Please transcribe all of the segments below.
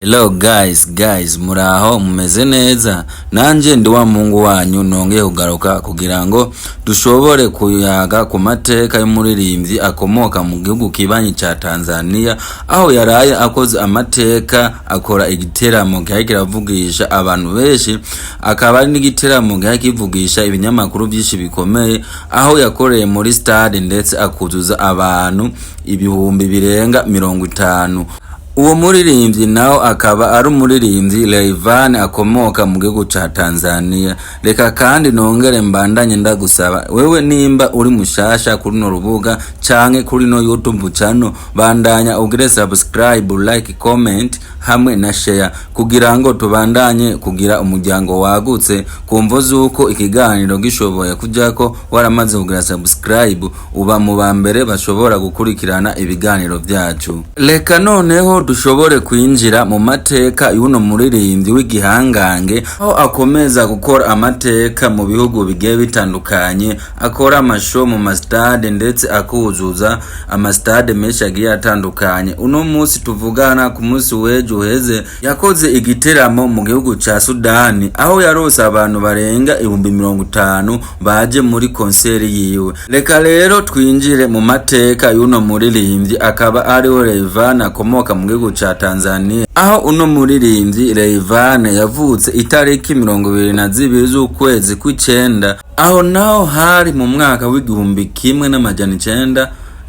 Hello guys, guys, muraho mumeze neza? Nanje ndi wa muhungu wanyu, nongeye kugaruka kugira ngo dushobore kuyaga ku mateka y'umuririmbyi akomoka mu gihugu kibanyi ca Tanzania, aho yaraye akoze amateka, akora igiteramo gihari kiravugisha abantu benshi, akaba ari n'igiteramo gihari kivugisha ibinyamakuru vyinshi bikomeye, aho yakoreye muri stade ndetse akuzuza abantu 50,000. Uwo muririmbyi nawe akaba ari umuririmbyi Rayvanny, akomoka mu gihugu ca Tanzania. Reka kandi nongere mbandanye ndagusaba wewe, nimba uri mushasha kuri no rubuga canke kuri no YouTube channel, bandanya ugire subscribe, like, comment hamwe na share, kugira ngo tubandanye kugira umuryango wagutse, kumvo zuko ikiganiro gishoboye kujako waramaze kugira subscribe, uba mu ba mbere bashobora gukurikirana ibiganiro vyacu. Reka noneho dushobore kwinjira mu mateka y'uno muririmbyi w'igihangange, aho akomeza gukora amateka mu bihugu bigiye bitandukanye, akora amashow mu mastade ndetse akuzuza amastade menshi agiye atandukanye. Uno munsi tuvugana, ku munsi w'ejo uheze, yakoze igiteramo mu gihugu ca Sudani, aho yarose abantu barenga 50,000 baje muri konseri yiwe. Reka rero twinjire mu mateka y'uno muririmbyi, akaba ariwe Rayvanny, akomoka mu gihugu ca Tanzania, aho uno muririmbyi Rayvanny yavutse itariki 22 z'ukwezi kw'icenda, aho naho hari mu mwaka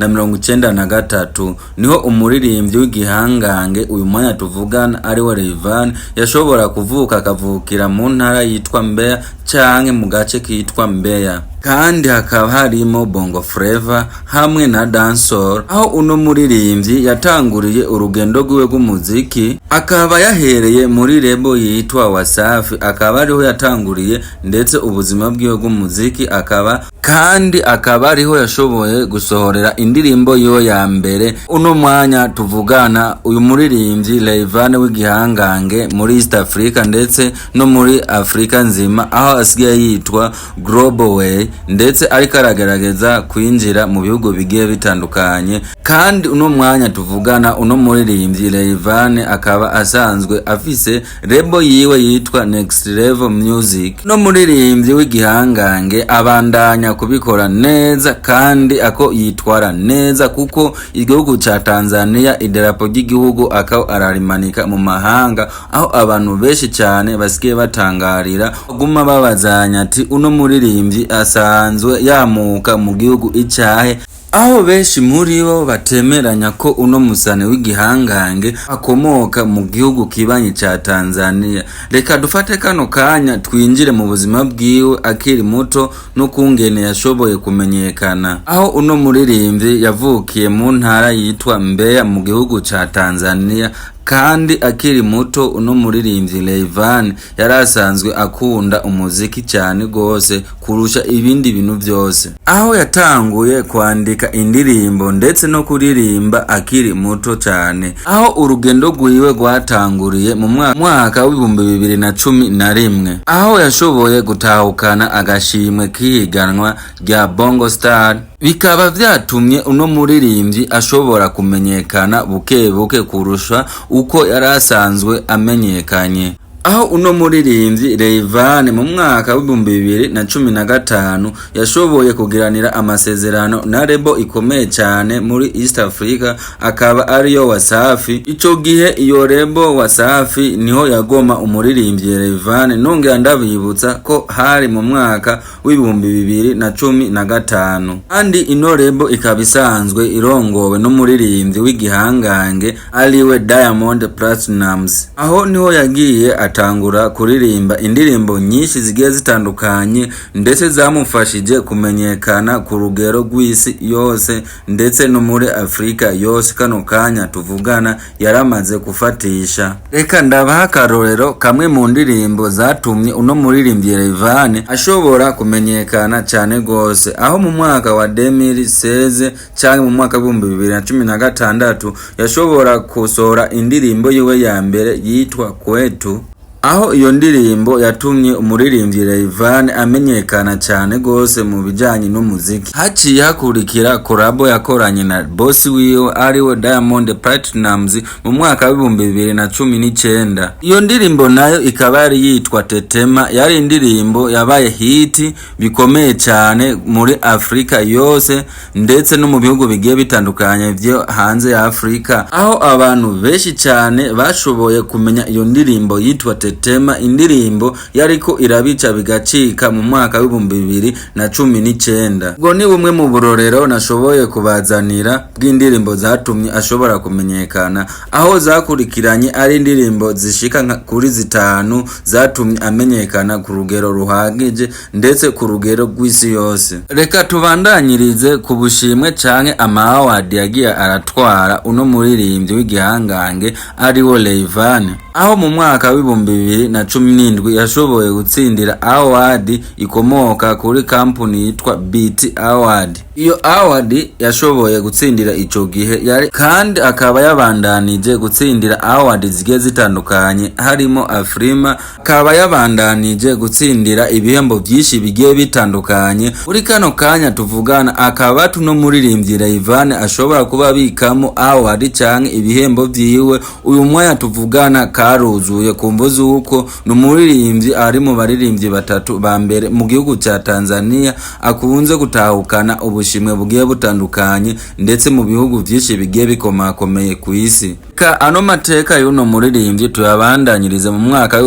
w'1993. Niho umuririmbyi w'igihangange uyu mwanya tuvugana, ariwe Rayvanny, yashobora kuvuka, akavukira mu ntara yitwa Mbeya canke mu gace kitwa Mbeya, kandi hakaba harimo Bongo Flava hamwe na dancehall, aho uno muririmbyi yatanguriye urugendo rwiwe rw'umuziki, akaba yahereye muri label yitwa Wasafi, akaba ariho yatanguriye ndetse ubuzima bwiwe bw'umuziki, akaba kandi akaba ariho yashoboye gusohorera indirimbo yiwe ya mbere. Uno mwanya tuvugana, uyu muririmbyi Rayvanny w'igihangange muri East Africa ndetse no muri Afrika nzima, aho asigaye yitwa Global Way, ndetse ariko aragerageza kwinjira mu bihugu bigiye bitandukanye. Kandi uno mwanya tuvugana, uno muririmbyi Rayvanny akaba asanzwe afise label yiwe yitwa Next Level Music. No muririmbyi w'igihangange abandanya kubikora neza kandi ako yitwara neza, kuko igihugu ca Tanzania, idarapo ry'igihugu akaba ararimanika mu mahanga, aho abantu benshi cyane basigaye batangarira, baguma babazanya ati: "Uno muririmbyi asanzwe yamuka mu gihugu icahe?" Aho benshi muri bo batemeranya ko uno musane w'igihangange akomoka mu gihugu kibanyi ca Tanzania. Reka dufate kano kanya twinjire mu buzima bwiwe akiri muto n'ukungene yashoboye kumenyekana, aho uno muririmbyi yavukiye mu ntara yitwa Mbeya mu gihugu ca Tanzania. Kandi akiri muto, uno muririmbyi Rayvanny yari asanzwe akunda umuziki cyane gose kurusha ibindi bintu byose, aho yatanguye kwandika indirimbo ndetse no kuririmba akiri muto cyane, aho urugendo rwiwe rwatanguriye mu mwaka w'2011, aho yashoboye gutahukana agashimwe k'ihiganwa rya Bongo Star, bikaba vyatumye uno muririmbyi ashobora kumenyekana buke buke kurusha uko yari asanzwe amenyekanye, aho uno muririmbyi Rayvanny mu mwaka w'2015 yashoboye kugiranira amasezerano na label ikomeye cyane muri East Africa, akaba ariyo Wasafi. Ico gihe iyo label Wasafi niho yagoma umuririmbyi Rayvanny. Nongera ndabibutsa ko hari mu mwaka w'2015, kandi ino label ikaba isanzwe irongowe n'umuririmbyi w'igihangange ariwe Diamond Platnumz. Aho niho yagiye atangura kuririmba indirimbo nyinshi zigiye zitandukanye, ndetse zamufashije kumenyekana ku rugero rw'isi yose ndetse no muri Afrika yose. Kano kanya tuvugana yaramaze kufatisha. Reka ndabaha akarorero kamwe mu ndirimbo zatumye uno muririmbyi Rayvanny ashobora kumenyekana cyane gose, aho mu mwaka wa 2016 cyangwa mu mwaka w'2016 yashobora gusohora indirimbo yiwe ya mbere yitwa Kwetu. Aho iyo ndirimbo yatumye umuririmbyi Rayvanny amenyekana cyane gose mu bijanye n'umuziki. Haciye hakurikira collabo yakoranye na boss wiwe, ariwe Diamond Platnumz, mu mwaka w'2019. Iyo ndirimbo nayo ikaba yari yitwa Tetema. Yari indirimbo yabaye hit bikomeye cyane muri Afrika yose, ndetse no mu bihugu bigiye bitandukanye vyo hanze ya Afrika, aho abantu benshi cyane bashoboye kumenya iyo ndirimbo yitwa Tetema, indirimbo yariko irabica bigacika mu mwaka w'2019. Ubwo ni bumwe mu burorero nashoboye kubazanira bw'indirimbo zatumye ashobora kumenyekana, aho zakurikiranye ari indirimbo zishika kuri zitanu zatumye amenyekana ku rugero ruhagije, ndetse ku rugero rw'isi yose. Reka tubandanyirize ku bushimwe canke ama award yagiye aratwara uno muririmbyi w'igihangange, ariwo Rayvanny, aho mu mwaka w'2017 yashoboye gutsindira award ikomoka kuri kampuni yitwa BET Award. Iyo award yashoboye gutsindira ico gihe yari, kandi akaba yabandanije gutsindira award zigiye zitandukanye, harimo Afrima, akaba yabandanije gutsindira ibihembo byinshi bigiye bitandukanye. Muri kano kanya tuvugana, akaba tuno muririmbyi Rayvanny ashobora kuba abikamo award canke ibihembo vyiwe uyu mwanya tuvugana karuzuye, ku mvo z'uko ni umuririmbyi ari mu baririmbyi batatu ba mbere mu gihugu ca Tanzania akunze gutahukana ubushimwe bugiye butandukanye, ndetse mu bihugu vyinshi bigiye bikomakomeye ku isi. Ka ano mateka y'uno muririmbyi tuyabandanyirize mu mwaka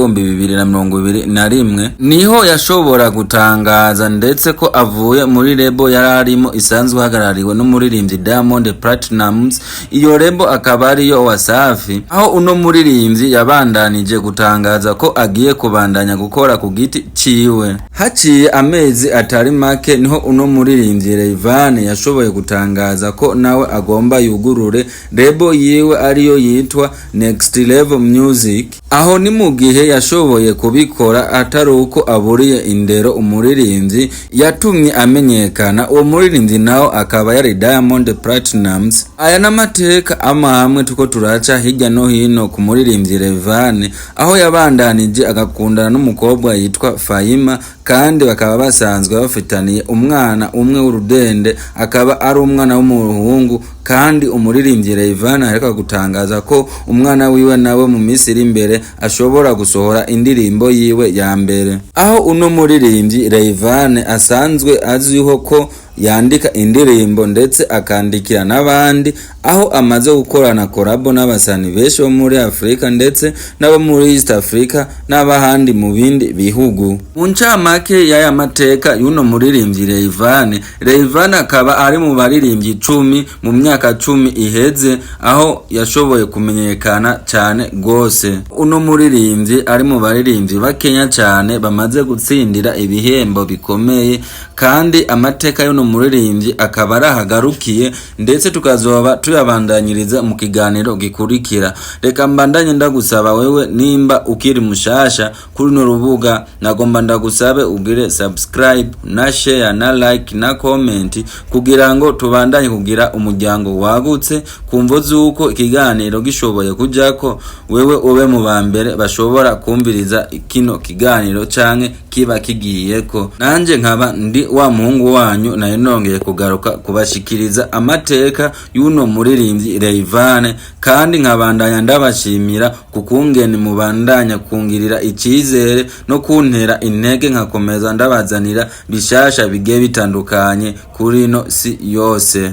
w'2021, niho yashobora gutangaza ndetse ko avuye muri label yari arimo isanzwe ihagarariwe n'umuririmbyi Diamond Platnumz, iyo label akaba ariyo Wasafi, aho uno muririmbyi yabandanije gutangaza ko agiye kubandanya gukora ku giti ciwe. Haciye amezi atari make, niho uno muririmbyi Rayvanny yashoboye gutangaza ko nawe agomba yugurure label yiwe, ariyo yitwa Next Level Music. Aho ni mu gihe yashoboye kubikora atari uko aburiye indero umuririmbyi yatumye amenyekana, uwo muririmbyi nawe akaba yari Diamond Platnumz. Aya n'amateka amwe tuko turaca hirya no hino ku muririmbyi Rayvanny, aho yabandanije agakundana n'umukobwa yitwa Faima, kandi bakaba basanzwe bafitaniye umwana umwe w'urudende, akaba ari umwana w'umuhungu. Kandi umuririmbyi Rayvanny aheruka gutangaza ko umwana wiwe nawe mu minsi iri imbere ashobora gusohora indirimbo yiwe ya mbere. Aho uno muririmbyi Rayvanny asanzwe azwiho ko yandika indirimbo, ndetse akandikira n'abandi, aho amaze gukorana collabo n'abasani benshi bo muri Afrika, ndetse n'abo muri East Africa, n'abahandi mu bindi bihugu. Mu ncamake y'aya mateka y'uno muririmbyi Rayvanny, Rayvanny akaba ari mu baririmbyi 10 mu myaka 10 iheze, aho yashoboye kumenyekana cyane gose. Uno muririmbyi ari mu baririmbyi bakenya cyane bamaze gutsindira ibihembo bikomeye, kandi amateka y'uno muririmbyi akaba arahagarukiye, ndetse tukazoba tuyabandanyiriza mu kiganiro gikurikira. Reka mbandanye ndagusaba wewe, nimba ukiri mushasha kuri runo rubuga, nagomba ndagusabe ugire subscribe na share na like na comment, kugira ngo tubandanye kugira umuryango wagutse, kumvo z'uko ikiganiro gishoboye kujako wewe ube mu ba mbere bashobora kumviriza kino kiganiro canke kiba kigiyeko. Nanje nkaba ndi wa muhungu wanyu, nayo nongeye kugaruka kubashikiriza amateka y'uno muririmbyi Rayvanny, kandi nkabandanya ndabashimira kukungene mubandanya kungirira icizere no kuntera intege, nkakomeza ndabazanira bishasha bigiye bitandukanye kuri ino si yose.